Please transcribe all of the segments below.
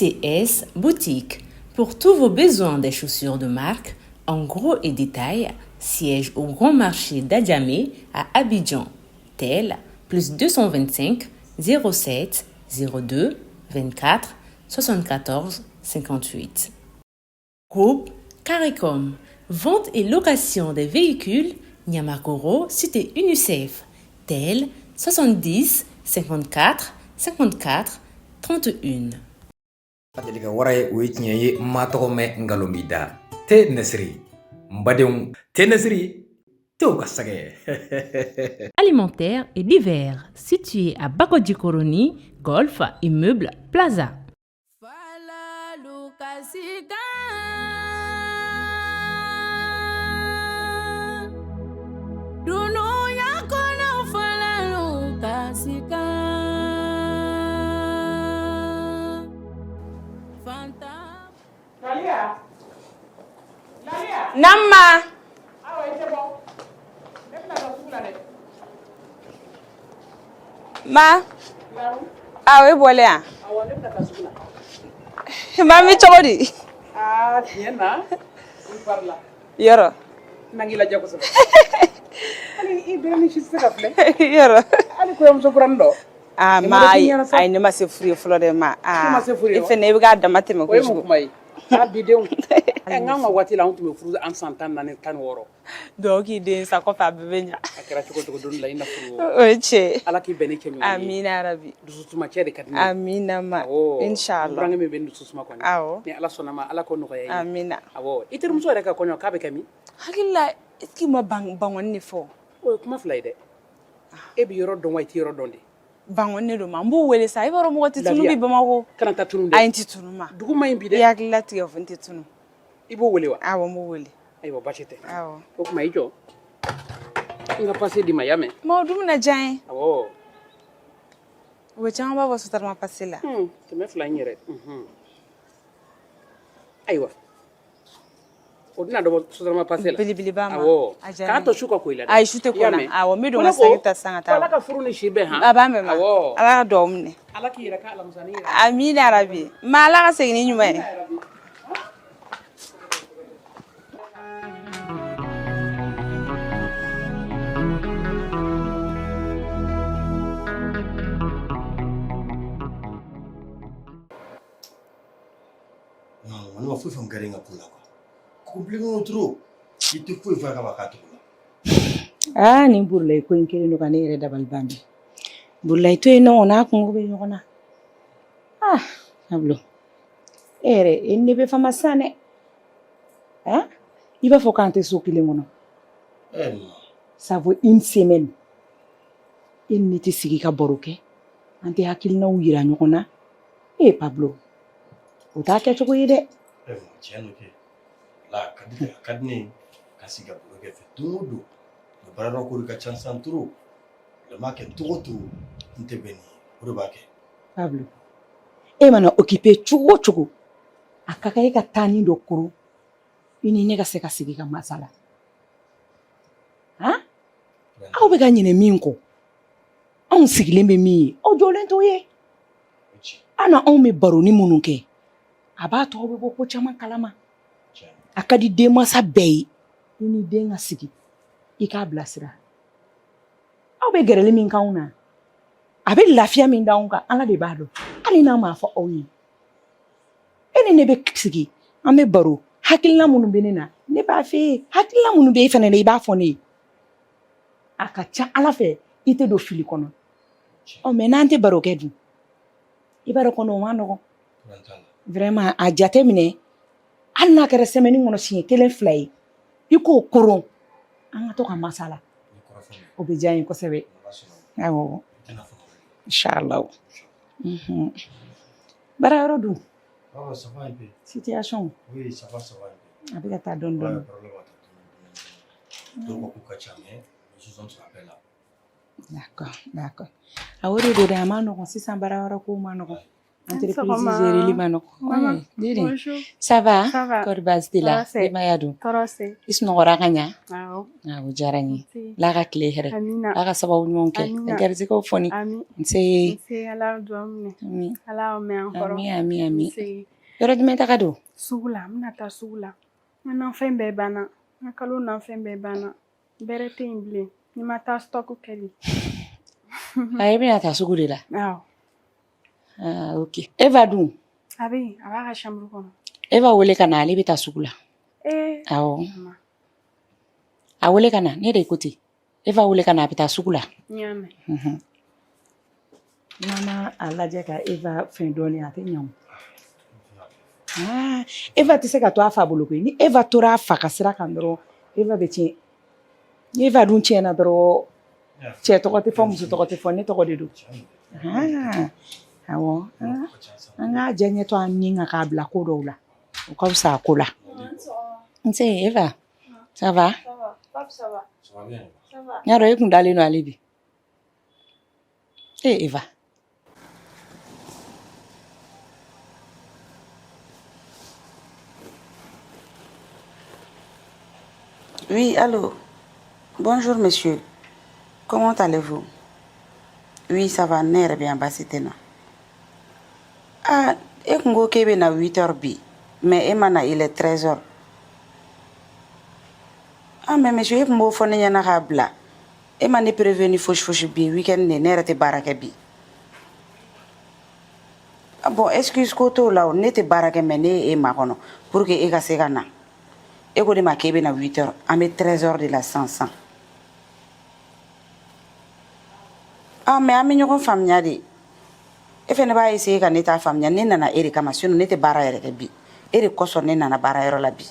ACS Boutique. Pour tous vos besoins des chaussures de marque, en gros et détail, siège au Grand Marché d'Adjamé à Abidjan. Tel plus 225 07 02 24 74 58. Groupe CARICOM. Vente et location des véhicules, Niamakoro, cité UNICEF. Tel 70 54 54 31. Deli ka wara ye, o ye tiɲɛ ye. Ma tɔgɔ mɛn, nkalon b'i da. Te Nesiri, n badenw, te Nesiri, tew ka sɛgɛ. Alimentaire et divers, situé à Bakodjikoroni, Golf, immeuble Plaza. Nama. Ma. Awɔ, e bɔlen yan? Ma, n bɛ cogo di? Aa, tiɲɛ na, i farila. Yɔrɔ. N'an k'i lajɛ kosɛbɛ. Hali i bɛrɛ ni si tɛ se ka filɛ. Yɔrɔ. Hali kɔɲɔmuso kuranin dɔ. Aa ma, ayi ayi, ne ma se furu ye fɔlɔ dɛ ma. E ma se furu ye E wa? fɛnɛ, i bɛ k'a dama tɛmɛ O ye mun kojugu. kuma ye? Aa, bi denw. Ɛ, n k'anw ka waati la, anw tun bɛ furu an san 14, 16. Duwawu k'i den sa, kɔfɛ a bɛɛ bɛ ɲa. A kɛra cogo cogo, don dɔ la i na furu o. O ye tiɲɛ ye. Ala k'i bɛn ni cɛ ɲuman ye. Amina yarabi. Dususuma cɛ de ka di ne ye. Amina ma. Awɔ. Inshallah. N burankɛ min bɛ n dusu suma kɔni. Awɔ. Ni Ala sɔnna ma, Ala k'o nɔgɔya i ye. Amina. Awɔ. I terimuso yɛrɛ ka kɔɲɔ, k'a bɛ kɛ min? Hakili la, est ce que ma bangɔni de fɔ? O ye kuma fila ye dɛ. E bɛ yɔrɔ dɔn wa, i tɛ yɔrɔ dɔn de? Bangɔni de don ma, n b'u wele sa. I b'a dɔn mɔgɔ tɛ tunu Lafiya. bi Bamakɔ. Kana taa tunu dɛ. Ayi, n tɛ tunu ma. Dugu man ɲi bi I dɛ. hakili latigɛ fo, n tɛ tunu. I b'o wele wa? Awɔ, n b'u wele. Ayiwa, baasi tɛ. Awɔ. O tuma i jɔ. N ka pase d'i ma, y'a mɛn? Ma, o dun bɛna diya n ye. Awɔ. U bɛ caman ba bɔ Sotrama pase la. 200 in yɛrɛ. Ayiwa. O tɛna dɔ bɔ Sotrama pase la. Belebeleba ma. Awɔ. A diyara K'a n to ye. su ka ko i la dɛ. Ayi, su tɛ ko I y'a n na. mɛn? Awɔ, n bɛ don Ko n ne ka saki ko, ta sisan ka ko taa. Ala ka furu ni si bɛn han. A b'a mɛn ma. Awɔ. Ala ka duwawu minɛ. Ala k'i yɛrɛ ka alamisanin yira. Amina yarabi. Ma, Ala ka segin ni ɲuman ye. Non, ne ma foyi faamu gardien ka ko la quoi. Compliqué don trop. I tɛ foyi fɔ a kama k'a tugu la. Aa, nin Burulayi ko in kɛlen don ka ne yɛrɛ dabali ban bi. Burulayi to yen nɔ, n'a kungo bɛ ɲɔgɔn na. Ah, Pablo, e yɛrɛ, e ni ne bɛ fama sisan dɛ. Han? I b'a fɔ k'an tɛ so kelen kɔnɔ. Eh non. Ça vaut une semaine. E ni ne tɛ sigi ka baro kɛ. An tɛ hakilinaw yira ɲɔgɔn na. E Pablo, o t'a kɛcogo ye dɛ. Eh non, tiɲɛ don kɛ. La, a ka di ne ye ka sigi ka baro kɛ fɛ don o don. Mais baarayɔrɔ ko de ka ca sisan trop. O m'a kɛ cogo o cogo, n tɛ bɛn nin ye. O de b'a kɛ. Pablo, e mana occupé cogo o cogo, a ka kan e ka taa ni dɔ koron i ni ne ka se ka sigi ka masala. Han? Aw bɛ ka ɲinɛ min kɔ, anw sigilen bɛ min ye, aw jɔlen t'o ye. O ci. An na, anw bɛ baroni minnu kɛ, a b'a to aw bɛ bɔ ko caman kalama. Tiɲɛ. A ka di denmansa bɛɛ ye i ni den ka sigi, i k'a bilasira. Aw bɛ gɛrɛli min k'anw na, a bɛ lafiya min d'anw kan, Ala de b'a dɔn. Hali n'a m'a fɔ aw ye, e ni ne bɛ sigi, an bɛ baro. Hakilina minnu bɛ ne na, ne b'a f'e ye. Hakilina minnu bɛ e fana na, i b'a fɔ ne ye. A ka ca Ala fɛ, i tɛ don fili kɔnɔ. Ɔ, mɛ n'an tɛ baro kɛ dun, i b'a dɔn kɔnɔ, o ma nɔgɔn. Problème t'a la. Vraiment, a jate minɛ, hali n'a kɛra semaine kɔnɔ siɲɛ kelen fila ye, i k'o koron, an ka to ka masala. Ni kɔrɔfɔ min. O bɛ diya n ye kosɛbɛ. Ala sɔnna ma. Awɔ. I tɛna fɔ wele. Inshallah. Baara yɔrɔ dun? Ah, ça va un peu. Situation? Oui, ça va, ça va un peu. A bɛ ka taa dɔɔni Ouais, dɔɔni. problème va taa dɔɔni dɔɔni. Dɔw ko k'u ka ca, mais les autres se rappellent là. D'accord, d'accord. A o de don dɛ, a ma nɔgɔn sisan, baara yɔrɔ kow ma nɔgɔn. Entreprise géreli ma nɔgɔn. Bonjour. Ça va? Ça va. Kɔri baasi t'i la? Tɔɔrɔ tɛ. Denbaya dun? Tɔɔrɔ tɛ. I sunɔgɔra ka ɲa? Awɔ. O diyara n ye. Nse. Ala ka tile hɛrɛ. Amina. Ala ka sababu ɲumanw kɛ. Amina. Ka garijɛgɛw foni. Ami. Nse. Nse, Ala ka duwawu minɛ. Ami. Ala y'aw mɛn an kɔrɔ. Ami, ami, ami. Nse. Yɔrɔ jumɛn taga don? Sugu la, n bɛna taa sugu la. N ka nafɛn bɛɛ banna. N ka kalo nafɛn bɛɛ banna. Bɛrɛ tɛ yen bilen. Ni ma taa stock kɛ de. A i bɛna taa sugu de la? Awɔ. Ah, ok. Eva dun? A bɛ yen, a b'a ka chambre kɔnɔ. Eva wele ka na, ale bɛ taa sugu la. Ee. Awɔ. A wele ka na, ne de ko ten. Eva wele ka na, a bɛ taa sugu la. N y'a mɛn. Mhm. N'an ma a lajɛ ka Eva fɛn dɔɔnin, a tɛ ɲɛ o. Ah, Eva tɛ se ka to a fa bolo koyi. Ni Eva tora a fa ka sira kan dɔrɔn, Eva bɛ tiɲɛ. Ni Eva dun tiɲɛna dɔrɔn, cɛ tɔgɔ tɛ fɔ, muso tɔgɔ tɛ fɔ, ne tɔgɔ de don. Ah, awɔ. Ah, an k'a diyaɲɛ to an ni kan k'a bila ko dɔw la. O ka fisa a ko la. Nse Eva, ça va? Ça va. Pape, ça va? Ça va bien. Ça va. N y'a dɔn e kun dalen don hali bi. E Eva. Oui, allô. Bonjour, monsieur. Comment allez-vous? Oui, ça va, ne yɛrɛ bɛ yan baasi tɛ n na. Ah, e kun ko k'e bɛ na 8 heures bi, mais e ma na, il est 13 heures. Ah, mais monsieur, e kun b'o fɔ ne ɲɛna k'a bila. E ma ne prévenu fosi fosi bi week-end de ne yɛrɛ tɛ baara kɛ bi. Ah, bon, excuse ko t'o la o, ne tɛ baara kɛ mais ne ye e makɔnɔ pour que e ka se ka na. E ko ne ma k'e bɛ na 8 heures, an bɛ 13 heures de la sisan sisan. Ah, mais an bɛ ɲɔgɔn faamuya de. E fɛnɛ b'a essayer ka ne ta faamuya, ne nana e de kama, sinon ne tɛ baara yɛrɛ kɛ bi. E de kosɔn ne nana baarayɔrɔ la bi.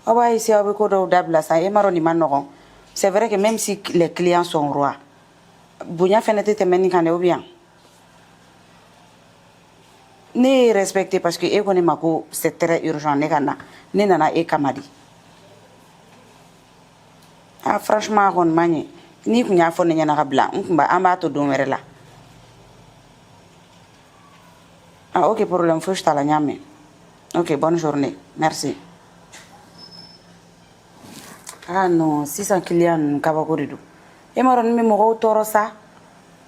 Aw b'a essayer aw bɛ ko dɔw dabila sa, e m'a dɔn nin ma nɔgɔn. C'est vrai que même si les clients sont rois, bonya fɛnɛ tɛ tɛmɛ nin kan dɛ, ou bien? Ne ye respecté parce que e ko ne ma ko c'est très urgent ne ka na. Ne nana e kama de. Ah, franchement a kɔni ma ɲɛ. N'i kun y'a fɔ ne ɲɛna ka bila, n kun b'a an b'a to don wɛrɛ la. Ah, ok, problème fosi t'a la, n y'a mɛn. Ok, bonne journée. Merci. Ah non, sisan client ninnu kabako de don. E m'a dɔn ne bɛ mɔgɔw tɔɔrɔ sa.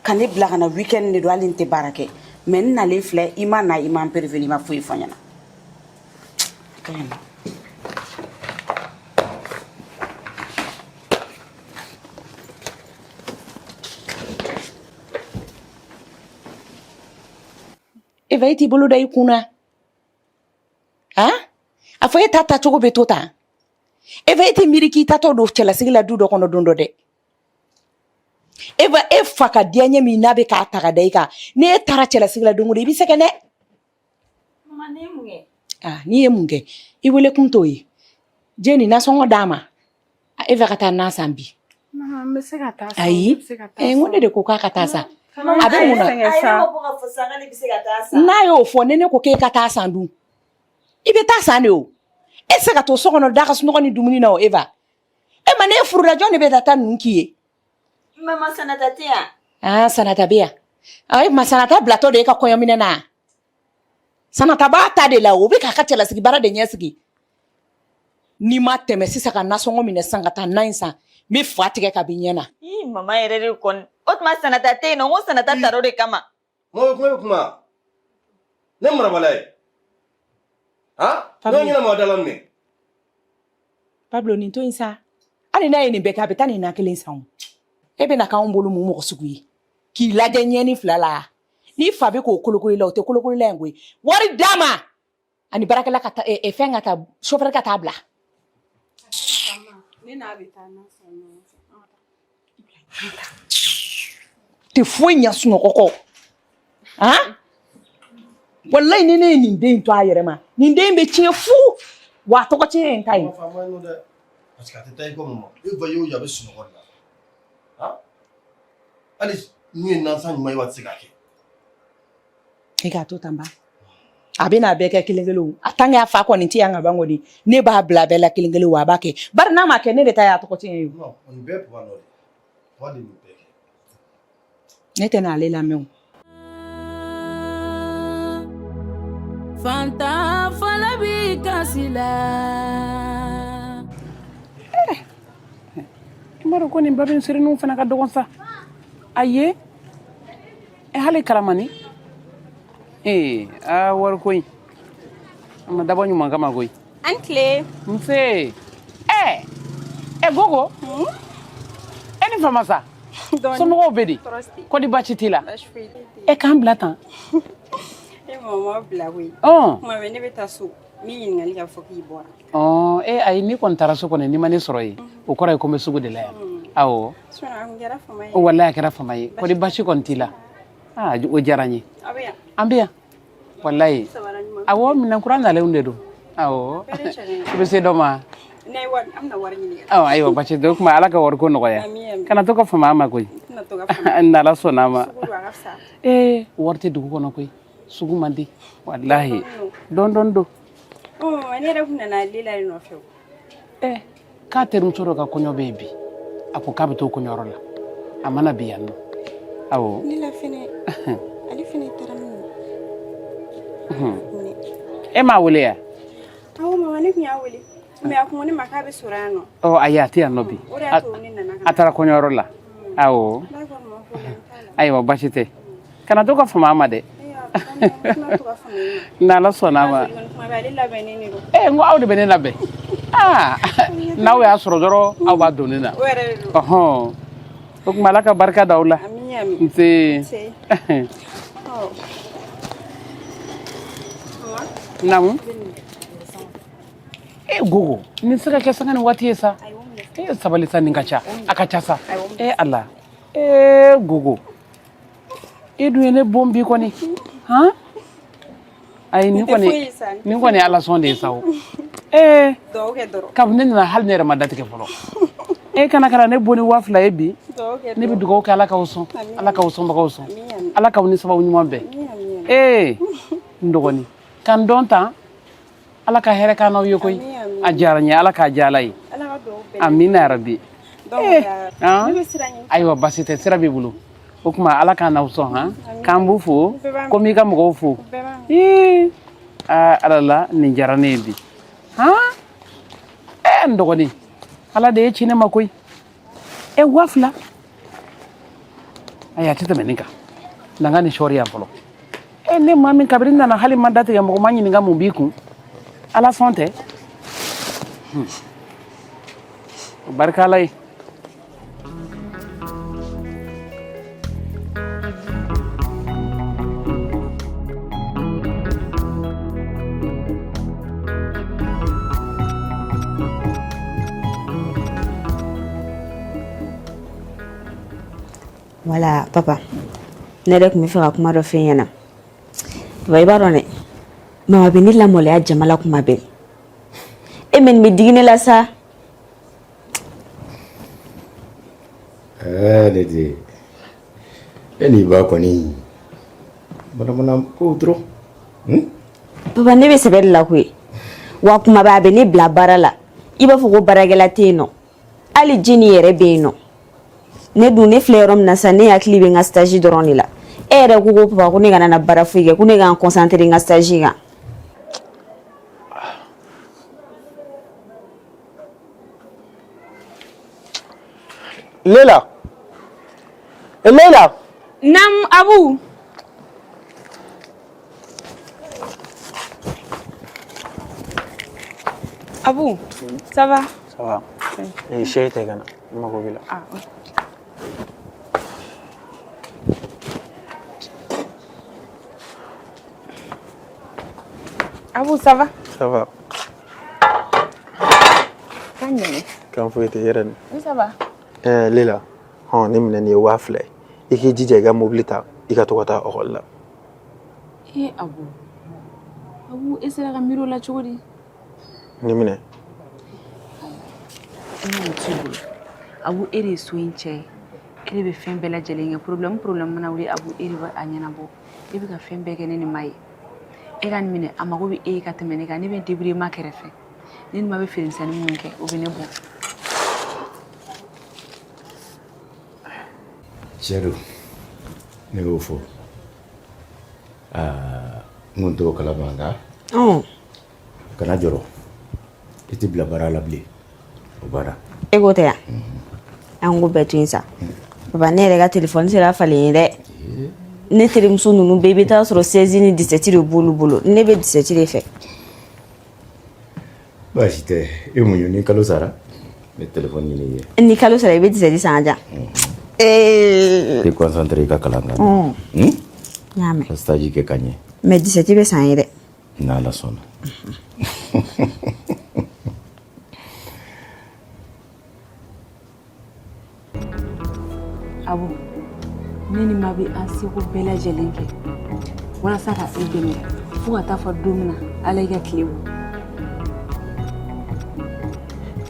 Ka ne bila ka na week-end de don hali n tɛ baara kɛ. Mais n nalen filɛ, i ma na, i ma n prévenu, i ma foyi fɔ n ɲɛna. Ka ɲi nɔ. Eva, e t'i bolo da i kun na. Han? A fɔ e ta tacogo bɛ to tan. Eva, e tɛ miiri k'i tatɔ don cɛlasigi la du dɔ kɔnɔ don dɔ dɛ. Eva, e fa ka diyaɲɛ min n'a bɛ k'a ta ka da i kan, n'e taara cɛlasigi la don o don, i bɛ sɛgɛn dɛ. Mama, ne ye mun kɛ? Ah, n'i ye mun kɛ, i wele kun t'o ye. Jeni, nasɔngɔ d'a ma. Eva ka taa na san bi. Mama, n bɛ se ka taa san. Ayi. N bɛ se ka taa Eh, n ko ne de ko k'a ka taa san. A bɛ mun na? N'a N'a y'o fɔ, ni ne ko k'e ka taa san dun, i bɛ taa san de o. E tɛ se ka to so kɔnɔ da ka sunɔgɔ ni dumuni na o, Eva. E ma n'e furula, jɔn de bɛ taa ninnu k'i ye? Mama, Sanata tɛ yan. Ah, Sanata bɛ yan. Ah, e ma Sanata bilatɔ de e ka kɔɲɔminɛ na. Sanata b'a ta de la o, bɛ k'a ka cɛlasigi baara de ɲɛsigi. N'i ma tɛmɛ sisan ka nasɔngɔ minɛ sisan ka taa na in san, n bɛ fa tigɛ ka b'i ɲɛ na. Ii, mama yɛrɛ de kɔni. O tuma Sanata tɛ yen nɔ, n ko Sanata taara o de kama. Kuma bɛ kuma bɛ kuma. Ne marabala ye. Han? Ne ɲɛna maa da la minɛ. Pablo, nin to in sa. Hali n'a ye nin bɛɛ kɛ, a bɛ taa nin na kelen san o. E bɛna k'anw bolo mun mɔgɔ sugu ye? K'i lajɛ ɲɛni fila la. N'i fa bɛ k'o kolokolo i la, o tɛ kolokolo la yan koyi. Wari d'a ma. Ani baarakɛla ka taa, fɛn ka taa, chauffeur ka taa bila. Ne n'a bɛ taa na san ɲɔgɔn fɛ. An ka taa. Tɛ foyi ɲɛ sunɔgɔ kɔ. Han? Walayi ni ne ye nin den in to a yɛrɛ ma, nin den in bɛ tiɲɛ fu. Wa a tɔgɔ tiɲɛ ye n ta ye. Kuma faama ye nɔ dɛ. Parce que a tɛ taa i kɔ mama. E va ye o ye a bɛ sunɔgɔ de la. Han? Hali n'u ye nansan ɲuman ye wa a tɛ se k'a kɛ. E k'a to tan ba. A bɛ n'a bɛɛ kɛ kelen kelen o. A tant que a fa kɔni tɛ yan ka ban kɔni, ne b'a bila a bɛɛ la kelen kelen o, a b'a kɛ. Bari n'a ma kɛ, ne de ta y'a tɔgɔ tiɲɛ ye o. Non, nin bɛɛ ye papa nɔ de ye. Papa de ye nin bɛɛ kɛ. Ne tɛ n'ale lamɛn o. Fantan fana b'i kasi la. I m'a dɔn ko nin babin sirininw fana ka dɔgɔn sa. Ayi, e hali kalamani. Ee, aa wariko in a ma dabɔ ɲuman kama koyi. An tile. Nse. Ɛ ɛ Gogo. E ni fama sa. Somɔgɔw bɛ di? Ko di baasi t'i la? E k'an bila tan. E mama bila koyi. Ɔn. Kuma bɛɛ ne bɛ taa so. N b'i ɲininkali k'a fɔ k'i bɔra. Ɔn, e ayi n'i kɔni taara so kɔni n'i ma ne sɔrɔ yen, o kɔrɔ ye ko n bɛ sugu de la yan. Awɔ. Sinon a kun kɛra fama ye. Walayi a kɛra fama ye. Ko di baasi kɔni t'i la? Aa o diyara n ye. Aw bɛ yan. An bɛ yan. Walayi. Sabara ɲuman. Awɔ, minɛn kura nalenw de don. Awɔ. Bɛɛ de cɛlen. I bɛ se dɔ ma? Ne ye wari, an bɛna wari ɲini. Ɔ ayiwa baasi tɛ o tuma Ala ka wariko nɔgɔya. Ami, ami. Kana to ka fama a ma koyi. N tɛna to ka fama. N'Ala sɔnna a ma. Sugu don a ka fisa. Ee wari tɛ dugu kɔnɔ koyi. Sugu man di. Walahi. Dɔɔni dɔɔni don. Ɔ mama ne yɛrɛ kun nana Lela de nɔfɛ o. Ɛ k'a terimuso dɔ ka kɔɲɔ bɛ yen bi. A ko k'a bɛ t'o kɔɲɔyɔrɔ la. A ma na bi yan nɔ. Awɔ. Lela fɛnɛ, ale fɛnɛ taara min? E m'a wele yan? Awɔ mama ne kun y'a wele. Mais a kun ko ne ma k'a bɛ sɔrɔ yan nɔ. Ɔ ayi a tɛ yan nɔ bi. O de y'a to ne nana ka A taara kɔɲɔyɔrɔ la. Awɔ. D'accord mama problème t'a la. Ayiwa baasi tɛ. Kana to ka fama a ma dɛ. Ayiwa n tɛna to ka fama i ma. N'Ala sɔnna a ma. Kuma bɛɛ ale labɛnnen de don. Ee n ko aw de bɛ ne labɛn. Aa n'aw y'a sɔrɔ dɔrɔn aw b'a don ne na. O yɛrɛ de don. Ɔhɔn. O tuma Ala ka barika da aw la. Ami ami. Nse. Nse. Ɔ. Mama. Naamu. E Gogo nin se ka kɛ sanga ni waati ye sa. E sabali sa nin ka ca. A ka ca sa. E Ala. E Gogo. E dun ye ne bon bi kɔni. Han? Ayi nin kɔni nin kɔni ye Ala sɔn de ye sa o. Ee. Duwawu kɛ dɔrɔn. Kabini ne nana hali ne yɛrɛ ma datigɛ fɔlɔ. E kana kana ne bon ni 2000 ye bi. Duwawu kɛ Ne bɛ dugawu kɛ Ala k'aw sɔn. Ala k'aw sɔnbagaw sɔn. Ala k'aw ni sababu ɲuman bɛn. Ee n dɔgɔnin ka n dɔn tan Ala ka hɛrɛ k'an n'aw ye koyi. A diyara n ye Ala k'a diya Ala ye. Ala ka duwawu bɛɛ. Amina yarabi. Donc Han? ne bɛ sira ɲini. Ayiwa baasi tɛ sira b'i bolo. O tuma Ala k'an n'aw sɔn han. K'an b'u fo Bɛɛ b'an ko n b'i ka mɔgɔw fo. Bɛɛ b'an. Ii aa Ala la nin diyara ne ye bi. Han? Ee n dɔgɔnin Ala de ye ci ne ma koyi. E 2000. Ayi a tɛ tɛmɛ nin kan. Na n ka nin sɔɔri yan fɔlɔ. E ne maa min kabini n nana hali ma datigɛ mɔgɔ ma ɲininka mun b'i kun. Ala sɔn tɛ. O barika Ala ye. Wala papa ne yɛrɛ tun bɛ fɛ ka kuma dɔ f'e ɲɛna papa i b'a dɔn dɛ mama bɛ ne lamaloya jama la kuma bɛɛ e mais nin bɛ digi ne la sa. Ɛɛ ne den e n'i ba kɔni manamana ko dɔrɔn. Papa ne bɛ sɛbɛ de la koyi wa kuma bɛɛ a bɛ ne bila baara la i b'a fɔ ko baarakɛla tɛ yen nɔ hali jeni yɛrɛ bɛ yen nɔ ne dun ne filɛ yɔrɔ min na sisan ne hakili bɛ n ka stage dɔrɔn de la e yɛrɛ ko ko papa ko ne kana na baara foyi kɛ ko ne ka n concentrer n ka stage kan. Lela Lela Naamu Abu. Abu, ça va? Ça va. Eh, chérie tɛ ka na n mago b'i la. Ah, ok. Abu, ça va? Ça va. Kan jumɛn? Kan foyi tɛ i yɛrɛ dun. Oui, ça va. Ɛɛ Lela hɔn nin minɛ nin ye 2000 ye i k'i jija i ka mobili ta i ka to ka taa ekɔli la. E Abu. Abu, e sera ka miiri o la cogo di? Nin minɛ. E ma t'u bolo. Abu, e de ye so in cɛ ye. E de bɛ fɛn bɛɛ lajɛlen kɛ. Problème problème mana wuli Abu, e de bɛ a ɲɛnabɔ. E bɛ ka fɛn bɛɛ kɛ ne ni ma ye. E ka nin minɛ, a mago bɛ e ye ka tɛmɛ ne kan. Ne bɛ n débrouiller ma kɛrɛfɛ. Ne ni ma bɛ feeremisɛnnin minnu kɛ, o bɛ ne bɔ. Tiɲɛ don ne y'o fɔ aa n kun t'o kalama nka Kana jɔrɔ, i tɛ bila baara la bilen, o banna. E ko tɛ yan, an k'o bɛɛ to yen sa. Papa, ne yɛrɛ ka telefɔni sera falen ye dɛ. Ne terimuso ninnu bɛɛ, i bɛ taa sɔrɔ 16 ni 17 de b'olu bolo, ne bɛ 17 de fɛ. Baasi tɛ, e muɲu, ni kalo sara n bɛ telefɔni ɲini i ye. Ni kalo sara, i bɛ 17 san a jan. I concentré i ka kalan kan. N y'a mɛn. Ka stage kɛ ka ɲɛ. Mais 17 bɛ san ye dɛ. N'Ala sɔnna. Abu, ne ni ma bɛ an seko bɛɛ lajɛlen kɛ walasa ka e dɛmɛ fo ka taa fɔ don min na Ala y'i ka tile bɔ.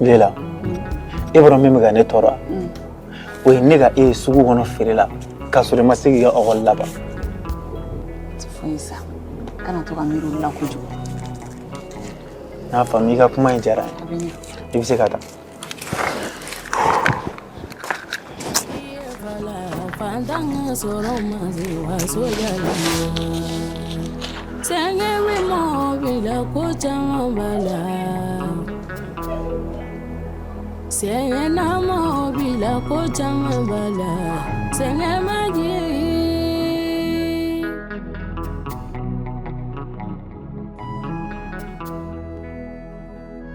Lela, e b'a dɔn min bɛ ka ne tɔɔrɔ, o ye ne ka e ye sugu kɔnɔ feere la k'a sɔrɔ i ma se k'i ka ekɔli laban. Tɛ foyi sa, kana to ka miiri olu la kojugu. N y'a faamu, i ka kuma in diyara n A bɛ ɲɛ. ye. I bɛ se ka taa. Sɛgɛn bɛ mɔgɔ bila la, ko caman b'a la. Sɛgɛn na mɔgɔ bila la, ko caman b'a la. Sɛgɛn ma jigin.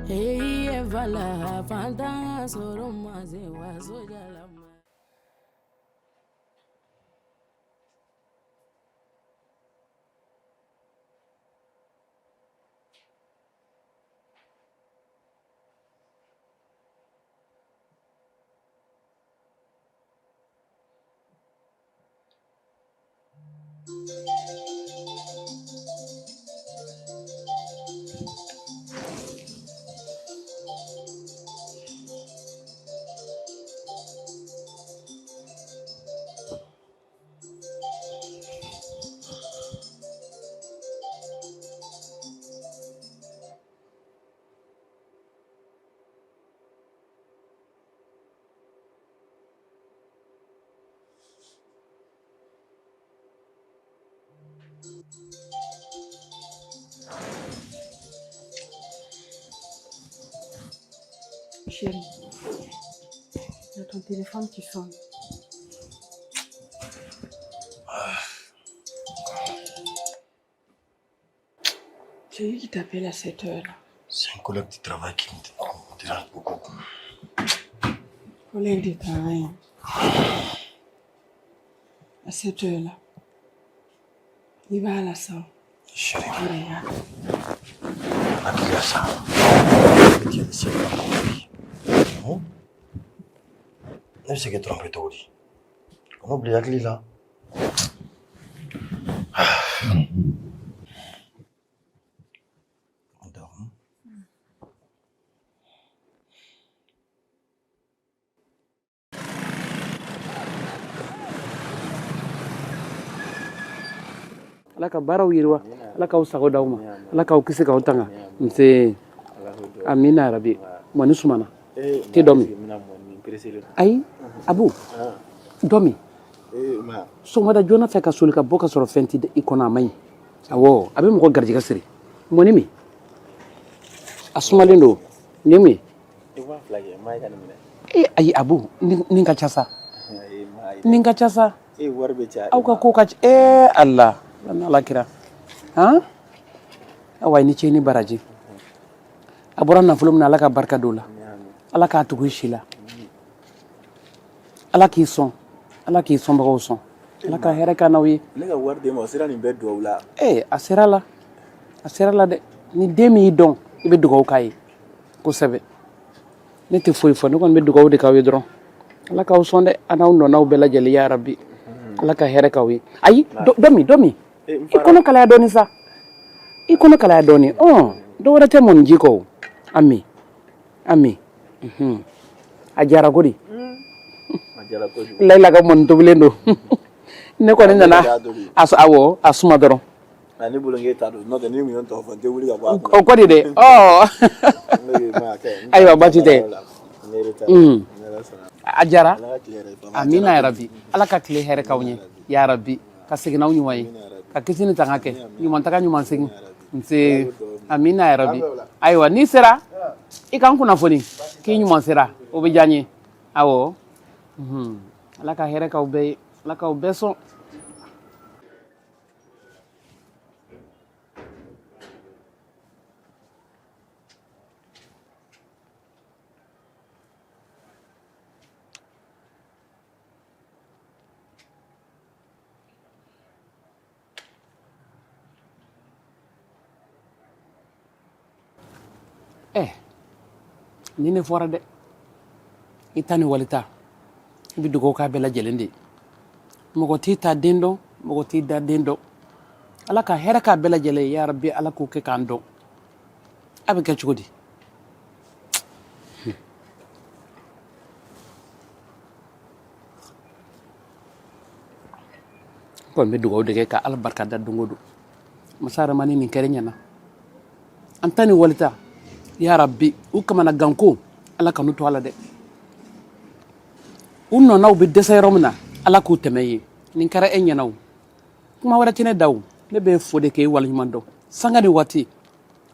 Hey, vala, fantan sɔrɔ ma se waso jala. Chérie, il y a ton téléphone qui sonne. C'est lui qui t'appelle à cette heure-là. C'est un collègue du travail qui me dérange beaucoup. Collègue de travail. À cette heure-là. Il va à la salle. Chérie, Regarde. hakili sa. Tu es se ka tromper. Ne bɛ se k'i tromper cogo di? Kan'o bila i hakili la. Ala ka baaraw yiriwa, Ala k'aw sago d'aw ma, Ala k'aw kisi k'aw tanga. Nse, amina yarabi. Mɔni sumana te dɔ min. Ayi Abu, dɔ min sɔgɔmada joona fɛ ka soli ka bɔ ka sɔrɔ fɛn tɛ i kɔnɔ, a man ɲi. Awɔ, a bɛ mɔgɔ garijɛgɛ siri. Mɔni min, a sumalen don. Nin ye mun ye? Ee ayi Abu, nin ka ca sa, nin ka ca sa. Aw ka ko ka ca. Ee Ala, Ala kira, han, awa i ni ce ni baraji. A bɔra nafolo min na, Ala ka barika don o la, Ala k'a tugu i si la, Ala k'i sɔn, Ala k'i sɔnbagaw sɔn, Ala ka hɛrɛ k'an n'aw ye. Ne ka wari d'e ma, o sera nin bɛɛ duwawu la. Ee, a sera la, a sera la dɛ. Ni den min y'i dɔn, i bɛ dugawu k'a ye kosɛbɛ. Ne tɛ foyi fɔ, ne kɔni bɛ dugawu de k'aw ye dɔrɔn. Ala k'aw sɔn dɛ, an n'aw nɔnaw bɛɛ lajɛlen, ya rabi. Ala ka hɛrɛ k'aw ye. Ayi, dɔ min, dɔ min, i kɔnɔ kalaya dɔɔni sa, i kɔnɔ kalaya dɔɔni. Ɔn, dɔ wɛrɛ tɛ mɔni ji kɔ o. Ami, ami, a jara ko di. Layila ka mɔni tobilen don. Ne kɔni nana awɔ, a suma dɔrɔn. Ne bolo k'e ta don, n'o tɛ ni kun ye tɔ fɔ n tɛ wuli ka bɔ a kunna. O kɔni dɛ, ɔ ayiwa, baasi tɛ. A jara, amina yarabi. Ala ka tile hɛrɛ k'aw ɲɛ, ya rabi, ka segin n'aw ɲuman ye, ka kisi ni tanga kɛ, ɲuman taga ɲuman segin. Nse, amina yarabi. Ayiwa, n'i sera i ka n kunnafoni k'i ɲuman sera, o bɛ diya n ye. Awɔ. Ala ka hɛrɛ k'aw bɛɛ ye, Ala k'aw bɛɛ sɔn. Ɛ, ni ne fɔra dɛ, i ta ni walita, i bɛ dugawu k'a bɛɛ lajɛlen de ye. Mɔgɔ t'i ta den dɔn, mɔgɔ t'i da den dɔn. Ala ka hɛrɛ k'a bɛɛ lajɛlen ye, yarabi. Ala k'o kɛ k'an dɔn. A bɛ kɛ cogo di? N kɔni bɛ dugawu de kɛ ka Ala barika da don o don. Masa Ramani, nin kɛra ɲɛna, an ta ni walita, yarabi. U kamana ganko, Ala kan'u to a la dɛ. U nɔnaw bɛ dɛsɛ yɔrɔ min na, Ala k'u tɛmɛ yen. Nin kɛra e ɲɛna o, kuma wɛrɛ tɛ ne da o. Ne bɛ fo de k'e waleɲuman dɔn sanga ni waati.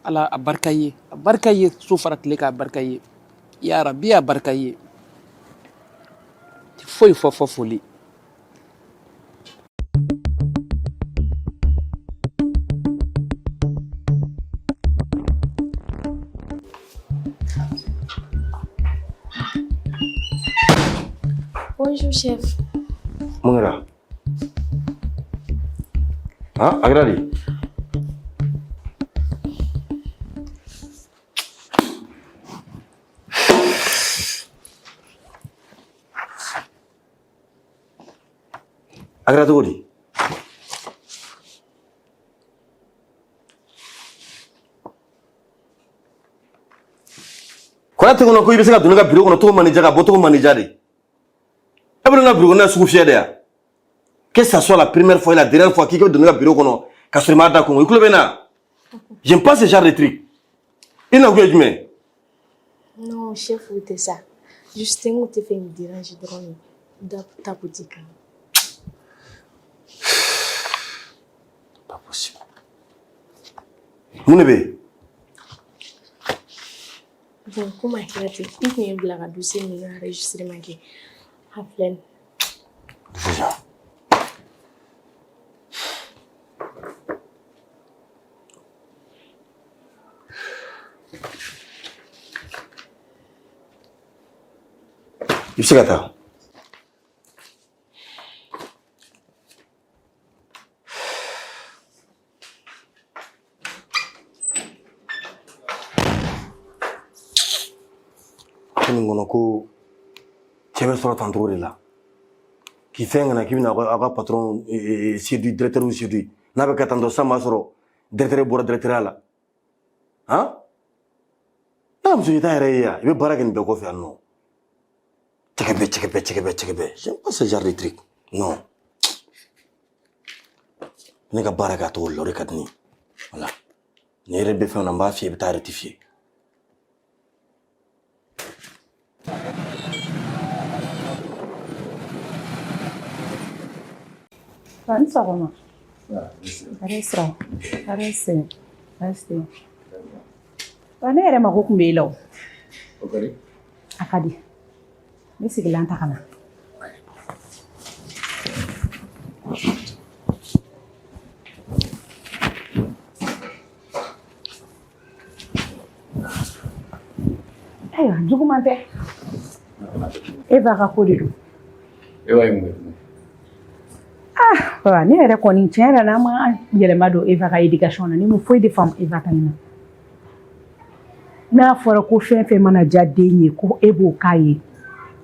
Ala a barika ye, a barika ye su fara tile kan, a barika ye, yarabi, a barika ye. Foyi fɔ fɔ foli. Bonjour, chef. Mun kɛra? Han, a kɛra di? A kɛra cogo di? Kɔrɔ tɛ kɔnɔ ko i bɛ se ka don ne ka biro kɔnɔ cogo man di ja, ka bɔ cogo man di ja de. E bɛ ne ka biro kɔnɔ sugu fiyɛ de ya? Que ça soit la première fois et la dernière fois k'i ka don ne ka biro kɔnɔ ka sɔrɔ i m'a da kɔngɔ. I tulo bɛ n na? J'aime pas ce genre de truc. I nakun ye jumɛn ye? Non, chef, o tɛ sa. Juste n kun tɛ fɛ k'i déranger dɔrɔn de. Da ta boutique kan. Pas possible. Mun de bɛ yen? Bon, komi a kɛra ten, i kun ye n bila ka dossier min enregistrement kɛ. A filɛ nin. Sisan. I bɛ se ka taa. Ko nin kɔnɔ ko cɛ bɛ sɔrɔ tan cogo de la k'i fɛn kana k'i bɛna aw ka patron séduit, directeur séduit. N'a bɛ kɛ tan tɔ sisan, b'a sɔrɔ directeur bɔra directeur la. Han, n'a muso i t'a yɛrɛ ye yan, i bɛ baara kɛ nin bɛɛ kɔfɛ yan nɔ. Cɛkɛbɛ, cɛkɛbɛ, cɛkɛbɛ, cɛkɛbɛ. J'aime pas ce genre de truc, non. Ne ka baara kɛ a cogo la, o de ka di ne ye. Voilà, ni yɛrɛ bɛ fɛn na, n b'a f'i ye, i bɛ taa rectifier. A ni sɔgɔma. Hɛrɛ sira. Hɛrɛ sen. Hɛrɛ sen. Wa ne yɛrɛ mako tun bɛ e la o. O ka di. A ka di. Ne sigilan ta ka na. Ayiwa, juguman tɛ. E b'a ka ko de don. E b'a ye mun kɛ tuguni? Ah, baba, ne yɛrɛ kɔni, tiɲɛ yɛrɛ la, an ma yɛlɛma don Eva ka éducation na. Ne ma foyi de faamu Eva ta in na. N'a fɔra ko fɛn fɛn mana diya den ye, ko e b'o k'a ye,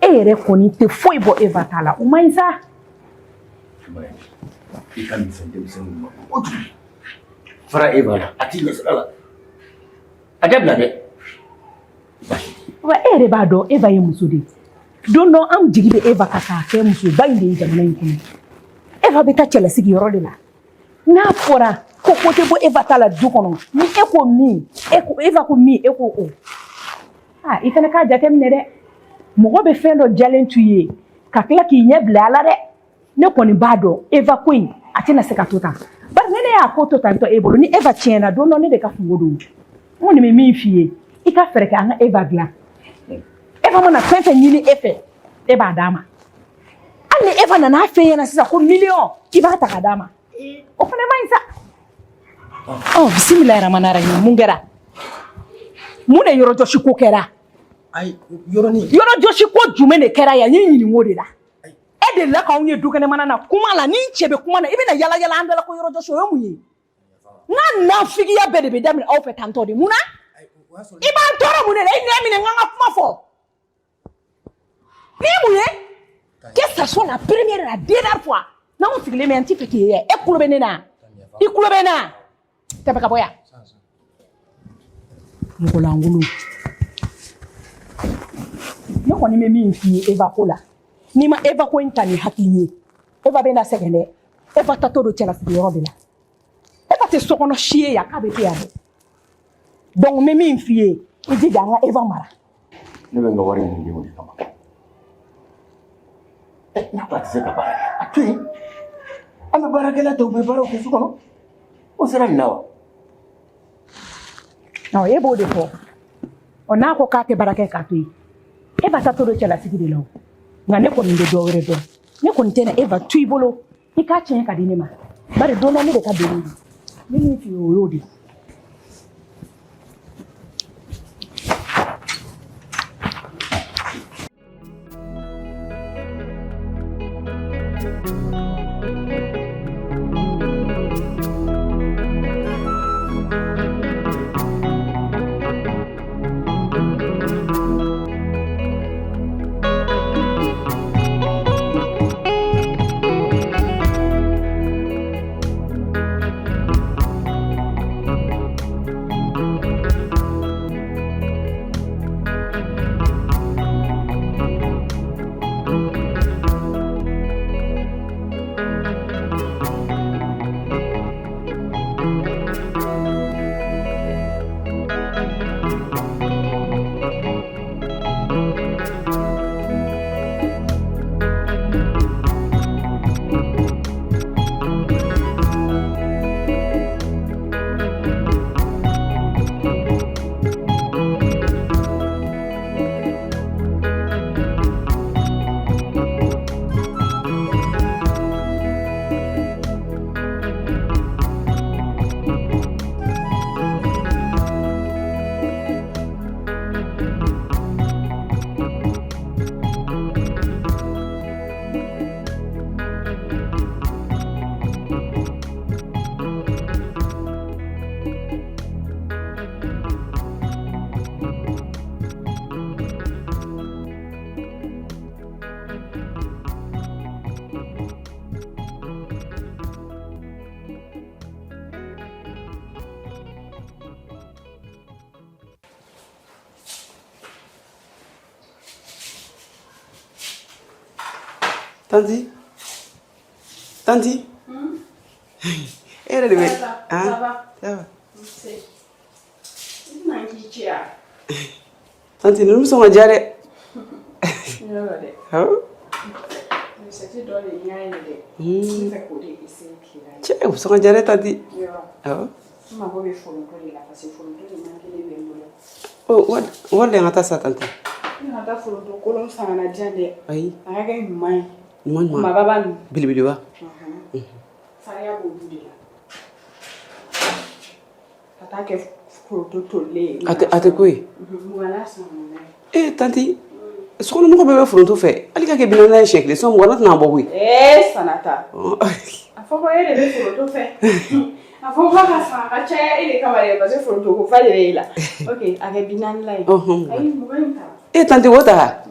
e yɛrɛ kɔni tɛ foyi bɔ Eva ta la. O man ɲi sa. I ka misɛn denmisɛnninw ma kojugu. Fara e b'a la, a t'i ɲɛ sira la. A dabila dɛ. Wa e yɛrɛ b'a dɔn, Eva ye muso de ye. Don dɔ, an jigi bɛ Eva kan k'a kɛ musoba in de ye jamana in kɔnɔ. Eva bɛ taa cɛlasigi yɔrɔ de la. N'a fɔra ko ko tɛ bɔ Eva ta la du kɔnɔ, ni e ko min, e ko Eva ko min, e ko o. Aa, i fana k'a jateminɛ dɛ. Mɔgɔ bɛ fɛn dɔ jalen t'u ye ka tila k'i ɲɛ bila a la dɛ. Ne kɔni b'a dɔn, Eva ko in, a tɛna se ka to tan, bari ne y'a ko to tantɔ e bolo, ni Eva tiɲɛna don dɔ, ne de ka kunko don. N kɔni bɛ min f'i ye, i ka fɛɛrɛ kɛ an ka Eva dilan. Eva mana fɛn fɛn ɲini e fɛ, e b'a d'a ma. Hali ni Eva nana f'e ɲɛna sisan ko miliyɔn, i b'a ta k'a d'a ma. O fana man ɲi sa. Ɔ, bisimilahi ramani rahim. Mun kɛra? Mun de yɔrɔjɔsi ko kɛra? Ayi, yɔrɔnin. Yɔrɔjɔsi ko jumɛn de kɛra yan? N y'i ɲininka o de la. E delila k'anw ye dukɛnɛmana na kuma la, ni n cɛ bɛ kuma na, i bɛna yala yala an da la ko yɔrɔjɔsi, o ye mun ye? N ka nafigiya bɛɛ de bɛ daminɛ aw fɛ tantɔ de. Mun na i b'an tɔɔrɔ? Mun de la i nɛn minɛ n ka kuma fɔ? Ni ye mun ye? Que ça soit la première et la dernière fois n'anw sigilen bɛ yan, n t'i fɛ k'i ye. E kulo bɛ ne na, i kulo bɛ n na. Tɛmɛ ka bɔ yan, mɔgɔ lankolon. Ne kɔni bɛ min f'i ye Eva ko la, n'i ma Eva ko in ta ni hakili ye, Eva bɛ na sɛgɛn dɛ. Eva tatɔ don cɛlasigiyɔrɔ de la. Eva tɛ so kɔnɔ si ye yan k'a bɛ to yan dɛ. Donc n bɛ min f'i ye, i jija an ka Eva mara. Ne bɛ n ka wari ɲini denw de kama. N'a ko a tɛ se ka baara kɛ, a to yen. An bɛ baarakɛla tɔw bɛ baaraw kɛ so kɔnɔ. O sera nin na wa? Ɔ, e b'o de fɔ. Ɔ, n'a ko k'a tɛ baara kɛ, k'a to yen. Eva tatɔ don cɛlasigi de la. O nka ne kɔni bɛ dɔ wɛrɛ dɔn. Ne kɔni tɛna Eva to i bolo i k'a tiɲɛ ka di ne ma, bari don dɔ ne de ka doni don. Ne min f'i ye, o y'o de ye. Tanti, tanti, e yɛrɛ de bɛ han? Ça va? Tanti, ninnu bɛ sɔn ka diya dɛ. Awɔ. Cɛ, u bɛ sɔn ka diya dɛ, tanti. Awɔ. Ɔ, wari de an ka taa sa, tanti. Ayi. Ɲuman ɲuman. Belebeleba. Sariya b'olu de la ka taa kɛ foronto tolilen ye. A tɛ ko ye. Ee tanti, sokɔnɔmɔgɔ bɛɛ bɛ foronto fɛ. Hali ka kɛ 40 ye siɲɛ kelen, sinon 20 tɛna bɔ koyi. Ee Sanata, a fɔ ko e de bɛ foronto fɛ. A fɔ ko ka san a ka caya e de kama dɛ, parce que foronto ko fa de bɛ e la. Ok, a kɛ 40 la ye. Ayi, 20 in ta. E tanti, o ta.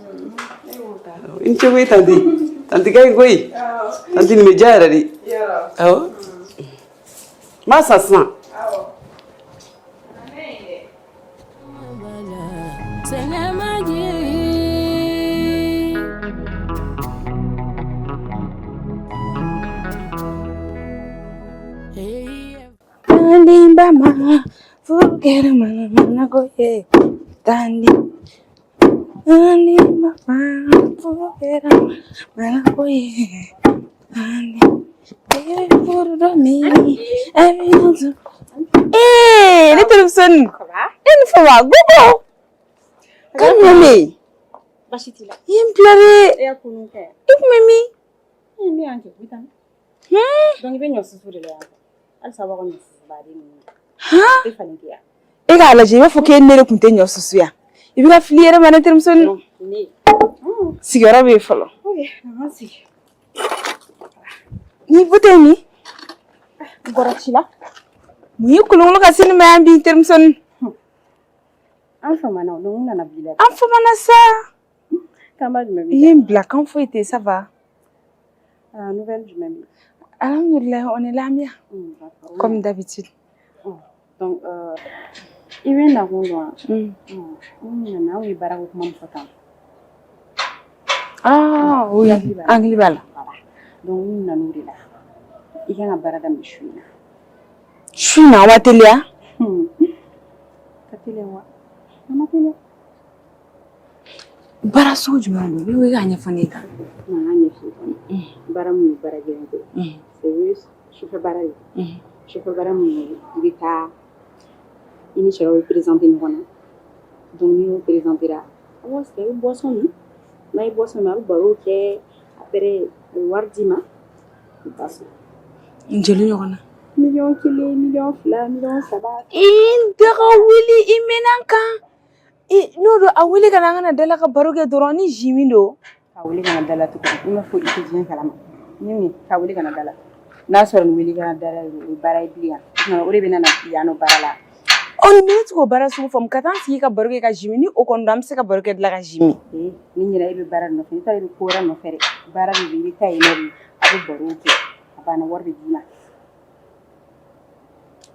E b'o ta. I ni ce koyi, tanti. Tanti ka ɲi koyi. Tanti, nin bɛ diya yɛrɛ de. Awɔ. N b'a san sisan. Sɛgɛn ma jigin. Tandi bama furu kɛra manamana ko ye. Tandi, tandi bama furu kɛra manamana ko ye. Tandi. Ee, ne terimusonin. E ni fama, gogo. Kan jumɛn bɛ yen? Baasi t'i la. I ye n bila dɛ. E y'a kunun kɛ. I kun bɛ min? Ne y'an kɛ, n bɛ taa. Donc i bɛ ɲɔ susu de la yan. Halisa b'a ka ɲɔ susu baden ninnu. Han? Tɛ falen kɛ yan. E k'a lajɛ, i b'a fɔ k'e ni ne de tun tɛ ɲɔ susu yan. I bɛ ka fili i yɛrɛ ma ne terimusonin. Ne. Sigiyɔrɔ bɛ yen fɔlɔ. Ok, an k'an sigi. Ni butɛ min? N bɔra ci la. Mun y'i kolonkolon ka se ne ma yan bi n terimusonin? An famana o, donc n nana b'i la. An famana sa. Kanba jumɛn b'i I ye n bila kan foyi tɛ yen, ça va? Ah, nouvelle jumɛn bɛ yen? Alhamdoulilah, on est là bien. D'accord. Comme d'habitude. Donc, i bɛ na kun dɔn wa? N nana aw ye baarako kuma min fɔ tan. Ah oui, hakili b'a la. Donc n nana o de la. I kan ka baara daminɛ su in na. Su in na, aw ma teliya? Ka teliya wa? A ma teliya. Baara sugu jumɛn don? Ne ko i k'a ɲɛfɔ ne ye tan. N k'a ɲɛf'i ye. Baara min ye baara gɛlɛn tɛ. C'est juste sufɛ baara de. Sufɛ baara min ye i bɛ taa i ni cɛ dɔ bɛ présenter ɲɔgɔn na. Donc n'i y'o présenter la, a b'aw sigi a bɛ boisson min. N'a ye boisson min a bɛ baro kɛ après a bɛ wari d'i ma i bɛ taa so. Joli ɲɔgɔn na? 1,000,000, 2,000,000, 3,000,000. I n daga wuli i mɛnna n kan. N'o don a wele ka na an ka na da la ka baro kɛ dɔrɔn ni jus min don. Ka wele ka na da la cogo di? I m'a fɔ i tɛ diɲɛ kalama. Ni min ka wele ka na da la. N'a sɔrɔ ni wele ka na da la o ye baara ye bilen yan. O de bɛ na yan nɔ baara la. Ɔ ni ne tɛ k'o baara sugu faamu ka taa n sigi ka baro kɛ ka jus min ni o kɔni don an bɛ se ka baro kɛ dilan ka jus min. Ee ni ɲinɛ e bɛ baara nɔfɛ i t'a ye i bɛ ko wɛrɛ nɔfɛ dɛ. Baara de bɛ i bɛ taa yen nɔ de a bɛ baro kɛ a banna wari bɛ d'i ma.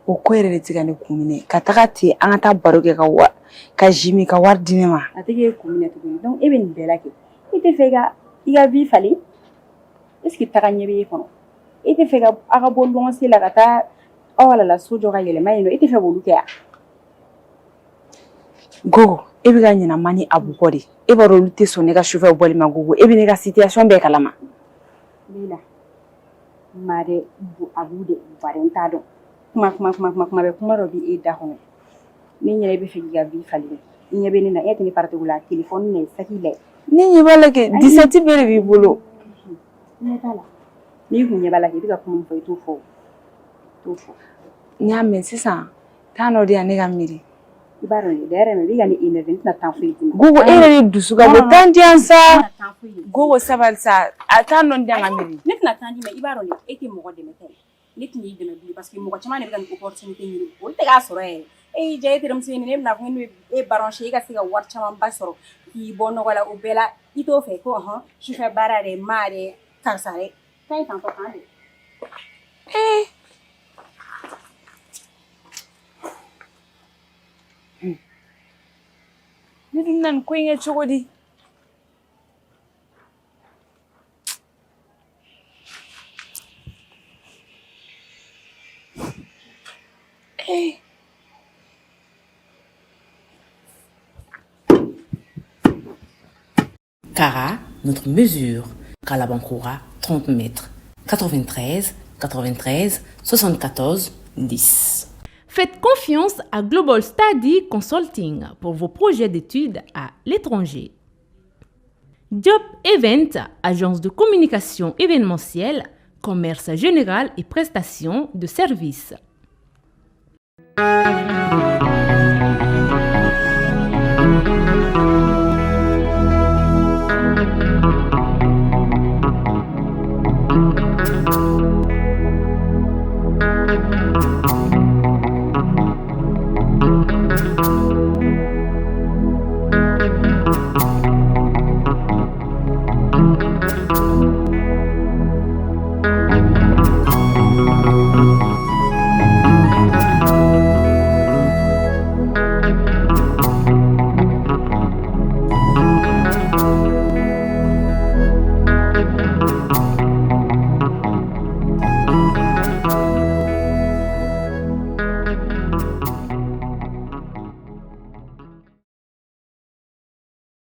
O ko yɛrɛ de tɛ ka ne kun minɛ ka taga ten an ka taa baro kɛ ka wa ka jus min ka wari di ne ma. A tɛ k'e kun minɛ tuguni donc e bɛ nin bɛɛ la kɛ e tɛ fɛ i ka vie falen est ce que taga ɲɛ bɛ e kɔnɔ e tɛ fɛ ka aw ka bɔ luwanse la ka taa aw halala so jɔ ka yɛlɛma yen nɔ e tɛ fɛ k'olu kɛ yan. Gogo e bɛ ka ɲinɛ ma ni Abu kɔ de e b'a dɔn olu tɛ sɔn ne ka sufɛ bɔli ma Gogo e bɛ ne ka situation bɛɛ kalama. Leila ma dɛ Abu de bari n t'a dɔn kuma kuma kuma kuma kuma bɛ kuma dɔ bɛ e da kɔnɔ ne ɲɛ e bɛ fɛ k'i ka vie falen i ɲɛ bɛ ne na e tɛ ne faricogo la téléphone la saki la Ne ɲɛ b'a la kɛ 17 bɛɛ de b'i bolo. Ɲɛ t'a la n'i kun ɲɛ b'a la kɛ i bɛ ka kuma min fɔ i t'o fɔ o i t'o fɔ. N y'a mɛn sisan temps dɔ di yan ne ka miiri. I b'a dɔn d'ailleurs i bɛ ka ne énerver n tɛna temps foyi d'i ma. Gogo e yɛrɛ de dusu ka bon temps di yan sa. Gogo sabali sa a temps dɔ di yan ka miiri. Ne tɛna temps d'i ma i b'a dɔn e tɛ mɔgɔ dɛmɛ ta ye ne tɛna i dɛmɛ bilen parce que mɔgɔ caman de bɛ ka nin opportunité ɲini olu tɛ k'a sɔrɔ yɛrɛ e y'i diya e terimuso ye ne bɛna fɔ ne bɛ e brancher e ka se ka wari camanba sɔrɔ k'i bɔ nɔgɔ la o bɛɛ la i t'o fɛ ko ɔhɔn sufɛ baara dɛ ma dɛ karisa dɛ taa yen tantɔ k'an bɛn. Ee. Ne dun bɛna nin ko in kɛ cogo di? Ee. Cara, notre mesure. Kalabankoura, 30 mètres. 93 93 74 10. Faites confiance à Global Study Consulting pour vos projets d'études à l'étranger. Job Event, agence de communication événementielle, commerce général et prestations de services.